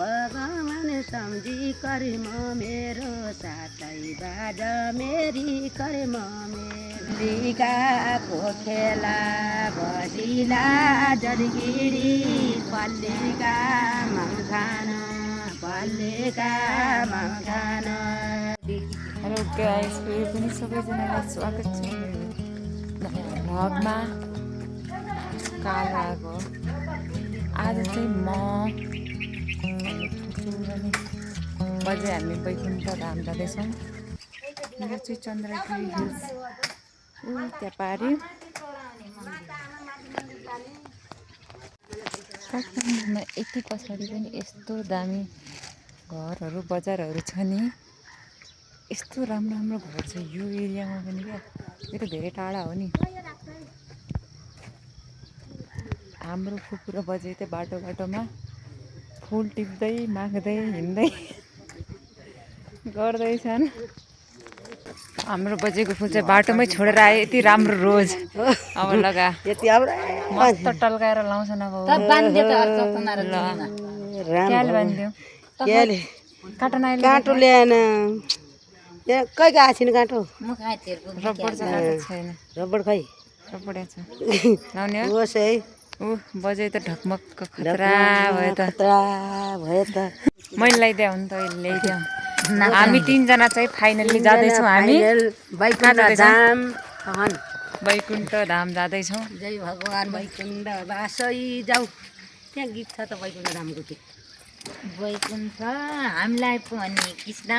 भगवान सम्झी कर्म मेरो साथै बाज मेरी कर्म मेरो लिगाको खेला बसिला जडगिरी पल्लिका मखान हेलो गाइस, फेरि पनि सबैजनालाई स्वागत छ भ्लगमा। कालाको आज चाहिँ म बजे हामी बैकुण्ठ धाम जाँदैछौँ। यो चाहिँ चन्द्रगिरी हिल्स त्यहाँ पारि काठमाडौँमा यति पछाडि पनि यस्तो दामी घरहरू बजारहरू छ नि। यस्तो राम्रो राम्रो घर छ यो एरियामा पनि क्या। यो त धेरै टाढा हो नि। हाम्रो फुपू र बजे चाहिँ बाटो बाटोमा फुल टिप्दै माग्दै हिँड्दै गर्दैछन्। हाम्रो बजेको फुल चाहिँ बाटोमै छोडेर आयो। यति राम्रो रोज अब लगा यति मस्त टल्काएर लाउँछन्। अब काँटो ल्याएन कहीँ गएको छैन काँटो रबड चाहिँ छैन। रबड खै रबडा छ लाउने हो। होस् है बजे त ढकमक्क खतरा भयो त। मैले ल्याइदिया हो नि त, ल्याइदिया। हामी तीनजना चाहिँ फाइनल्ली जाँदैछौँ। हामी बैकुण्ठ धाम जाँदैछौँ। जय भगवान बैकुण्ठ बासै जाऊ। त्यहाँ गीत छ त बैकुण्ठ धामको के बैकुण्ठ हामीलाई पनि कृष्ण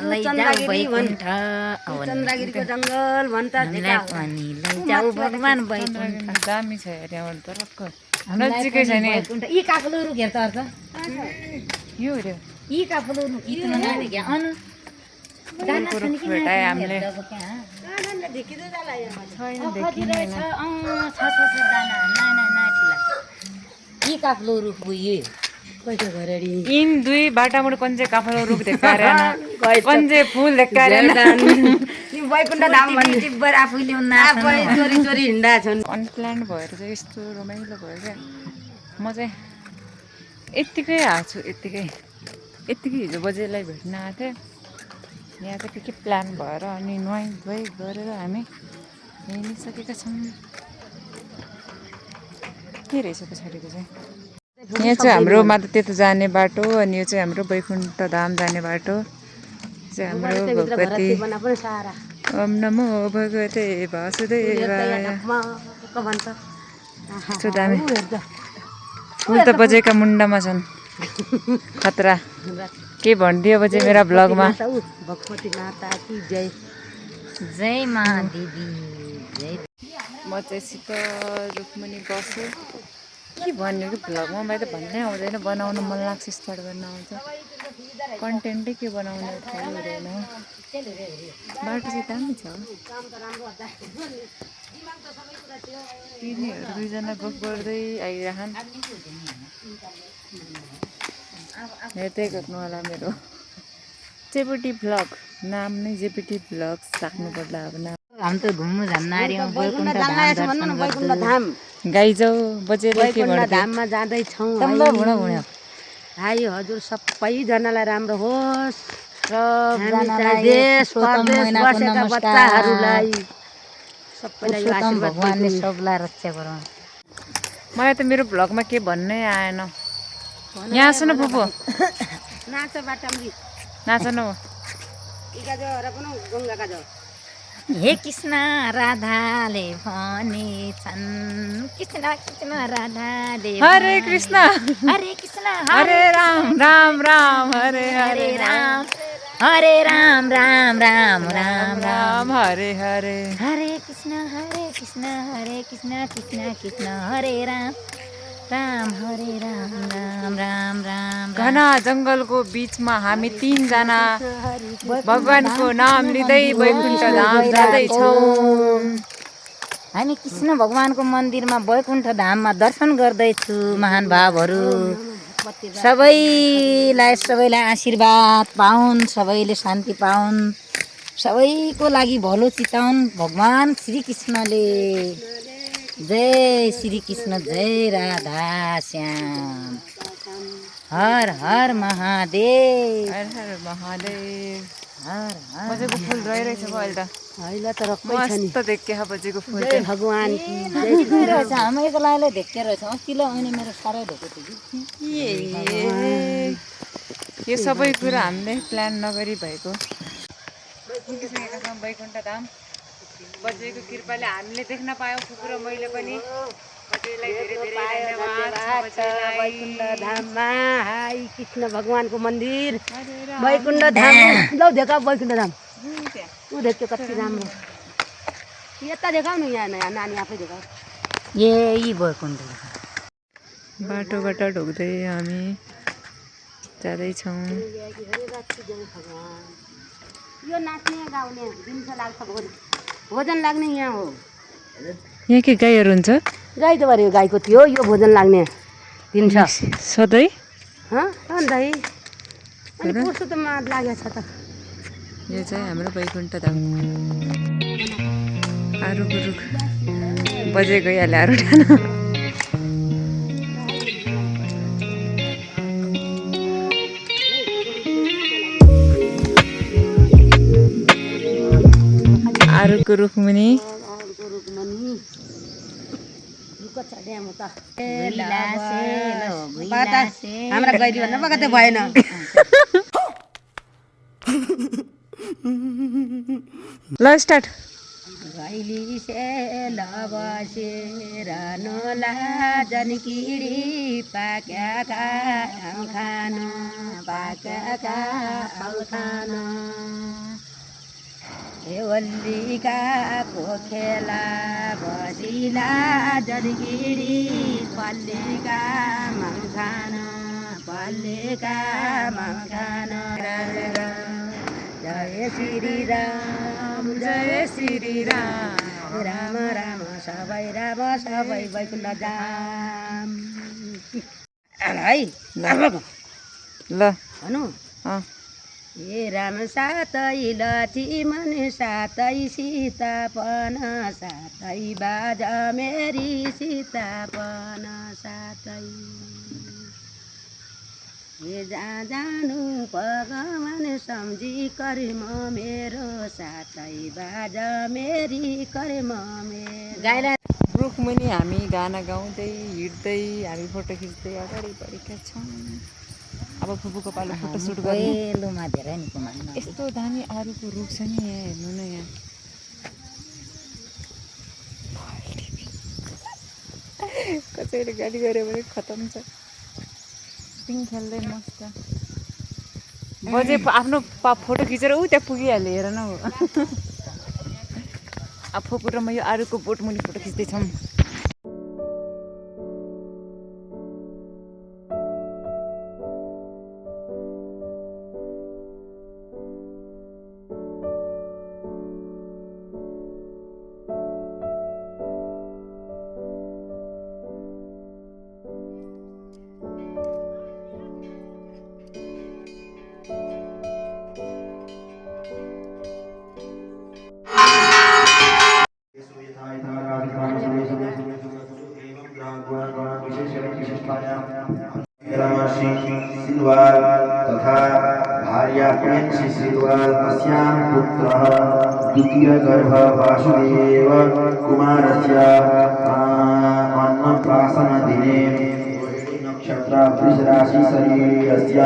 लैजाऊ बैकुण्ठ चन्द्रगिरीको जङ्गल भन्छ हामीलाई पनि लैजाऊ भगवान बैकुण्ठ। दामी छ त्यहाँबाट त रक्क नजिकै छ नि। बैकुण्ठ यी काफलहरू घेर त अर्थ यो रे यी काफलहरू कितनो नानी क्या अनु गाना छ नि कि भेटाए हामीले। छैन देखिँदैन छ छ दाना नाना नाठिला यी काफलहरू बुइयो इन दुई बाटामुड कन्जे काफलो रुख देखारेन कन्जे फुल देखारेन बैकुण्ठ धाम भन्ने टिब्बर आफूले चोरी चोरी हिँडा छन्। अनप्लान्ड भएर चाहिँ यस्तो रमाइलो भयो क्या। म चाहिँ यत्तिकै आएको छु यत्तिकै हिजो बजेलाई भेट्न आएको थिएँ। यहाँ चाहिँ के प्लान भएर अनि नुहाइ धुवाइ गरेर हामी हिँडिसकेका छौँ। के रहेछ पछाडिको चाहिँ यहाँ चाहिँ हाम्रो माता त्यता जाने बाटो अनि यो चाहिँ हाम्रो बैकुण्ठ धाम जाने बाटो चाहिँ हाम्रो भगवती। ओम नमो भगवते वासुदेवाय। यस्तो दामी फुल त बजेका मुन्डामा छन् खतरा। के भनिदियो बजे मेरा ब्लगमा। भगवती माता की जय जय महादेवी जय। म चाहिँ शीतल रुक्मणी बस्छु। के भन्यो कि भ्लगमा मैले त भन्नै आउँदैन। बनाउनु मन लाग्छ स्टार्ट गर्न आउँछ। कन्टेन्टै के बनाउने थाहा हुँदैन। बाटो चाहिँ दामी छ। तिनीहरू दुईजना गफ गर्दै आइरहन्। हेर्दै गर्नु होला मेरो जेपिटी भ्लग। नाम नै जेपिटी भ्लग राख्नु पर्ला अब नाम। हम त घुम्नु जान्न आर्यौँ बैकुण्ठ धाम दर्शन बैकुण्ठ धाम गाइजाउ बजेले के बैकुण्ठ भन्थे धाममा जाँदैछौँ। भुँड्यो हाई हजुर सबैजनालाई राम्रो होस्। सबजनालाई देश पुरुषोत्तम परदेश महिनाको बसेका नमस्कार। बच्चाहरूलाई सबैलाई पुरुषोत्तम आशीर्वाद भगवानले सबलाई रक्षा गरौँ। मलाई त मेरो भ्लगमा के भन्नै आएन। यहाँ सुन फुपू नाच बाटमरी नाच न इका जो र पनि गङ्गाका जो हे कृष्ण राधाले भनेछन् कृष्ण कृष्ण राधाले हरे कृष्ण हरे कृष्ण हरे राम राम राम हरे हरे राम हरे राम राम राम राम राम हरे हरे हरे कृष्ण कृष्ण कृष्ण कृष्ण हरे राम राम हरे राम राम राम राम। घना जङ्गलको बिचमा हामी तीनजना भगवानको नाम लिँदै बैकुण्ठ धाम जाँदैछौँ। हामी कृष्ण भगवानको मन्दिरमा बैकुण्ठ धाममा दर्शन गर्दैछु। महान भावहरू सबैलाई आशीर्वाद पाउन्, सबैले शान्ति पाउन्, सबैको लागि भलो चिताउन् भगवान श्री कृष्णले। जय श्री कृष्ण जय राधा श्याम। हर हर महादेव हर हर महादेव हर हर बजेको फुल रहेछ अहिले त अहिले त रक्कै छ नि मस्त देखिया बजेको फुल जय चाहिँ भगवान ठिकै रहेछ हामीको लाइले धेक्के रहेछ अस्तिले अनि मेरो साह्रै धेको थियो कि यो सबै कुरा हामीले प्लान नगरी भएको पुगिसकेका छौँ वैकुण्ठ धाम बजेको कृपाले हामीले देख्न पायौँ कुकुर मैले पनि बजेलाई धेरै धेरै धन्यवाद छ बजेलाई। वैकुण्ठ धाममा हाई कृष्ण भगवानको मन्दिर अरे राम। वैकुण्ठ धाम लौ देखाऊ वैकुण्ठ धाम त्यहाँ ऊ देख्यो कति राम्रो यता देखाऊ न यहाँ नयाँ नानी आफै देखाऊ यही वैकुण्ठ बाटोबाट ढोक्दै हामी जाँदैछौँ। यो नाच्ने गाउने दिउँसो लाग्छ भोजन लाग्ने यहाँ हो यहाँ के गाईहरू हुन्छ गाई त भरे गाईको थियो यो भोजन लाग्ने दिन्छ सधैँ अन्त अनि कस्तो त माद लागेको छ त यो चाहिँ हाम्रो वैकुण्ठ धाम आरुको रुख बजे गइहाल्यो आरु ठान आरुको रुखमुनि हाम्रा गैरी भन्दा बगतै भएन ल स्टार्ट गैली से लबसेर नोला जनकिडी पाक्याका खान पाक्याका खान हेवल्लीका कोखेला बसिला जनकिडी पल्लीका मखान पल्लीका मखान जय श्री राम जय श्री राम राम राम सबै वैकुण्ठ धाम है ल भनौँ अँ हे राम सातै लक्ष्मण सातै सीतापन सातै बाज मेरी सीतापन सातै हे जहाँ जानु भगवान सम्झी कर्म मेरो सातै बाज मेरी कर्म मेरो गाईलाई रुखमुनि हामी गाना गाउँदै हिँड्दै हामी फोटो खिच्दै अगाडि बढेका छौँ। अब फुपूको पालो फोटो सुट गर्नु पहिलोमा धेरै नि कुमार्नु यस्तो दामी आरुको रुख छ नि यहाँ हेर्नु न यहाँ कसैले गाली गऱ्यो भने खतम छ पिङ खेल्दै मस्त बजे आफ्नो फोटो खिचेर ऊ त्यहाँ पुगिहाल्यो हेर न अब फुपू र म यो आरुको बोट मुनि फोटो खिच्दैछौँ। सिलवाल तथा भार्या प्रेमसी सिलवाल तस्यां पुत्रः द्वितीय गर्भ वासुदेव कुमारस्य अन्नप्राशन दिने नक्षत्र वृषराशि शरीरस्य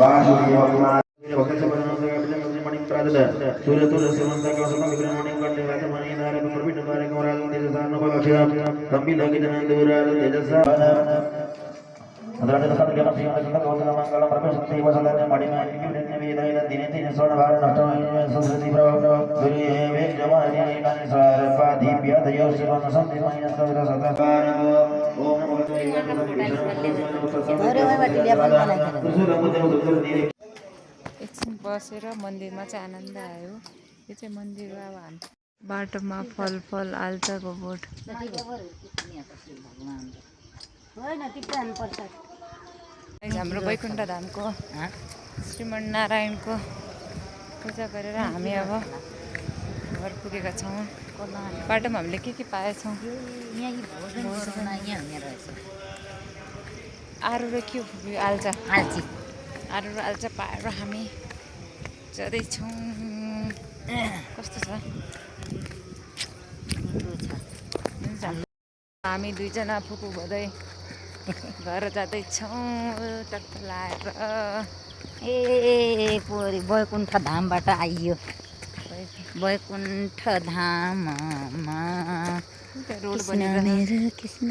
वासुदेव कुमार एकछिन बसेर मन्दिरमा चाहिँ आनन्द आयो। यो चाहिँ मन्दिर हो। अब हामी बाटोमा फल आल्चाको बोट हाम्रो वैकुण्ठ धामको श्रीमन नारायणको पूजा गरेर हामी अब घर पुगेका छौँ। बाटोमा हामीले के पाएछौँ आरू र के हो आल्चा आल्ची आरू र आल्चा पाएर हामी जाँदैछौँ कस्तो छ हामी दुईजना फुपू भदै घर जाँदैछौँ टक्क लाएर ए पोरी बैकुण्ठ धामबाट आइयो बैकुण्ठ धाममा रोड कृष्ण बनिरहेको मेरो कृष्ण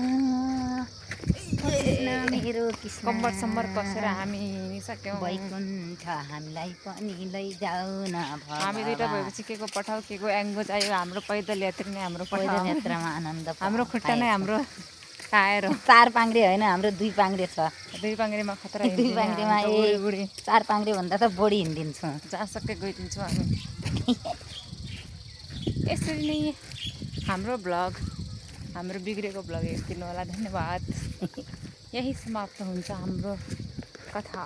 कृष्ण मेरो कृष्ण कम्बर सम्बर कसेर हामी हिँडिसक्यौँ बैकुण्ठ हामीलाई पनि लैजाऊ न हामी दुइटा भएपछि के को पठाऊ के को एङ्गो चाहियो हाम्रो पैदल यात्री नै हाम्रो पैदल पठाऊ यात्रामा आनन्द हाम्रो खुट्टा नै हाम्रो टायर हो 4 पाङ्ग्रे होइन हाम्रो 2 पाङ्ग्रे छ दुई पाङ्ग्रेमा खतरा 2 पाङ्ग्रेमा उडी उडी 4 पाङ्ग्रे भन्दा त बढी हिँडिदिन्छौँ जहाँसक्कै गइदिन्छौँ हामी यसरी नै हाम्रो ब्लग हाम्रो बिग्रेको ब्लग हेरिदिनु होला धन्यवाद यही समाप्त हुन्छ हाम्रो कथा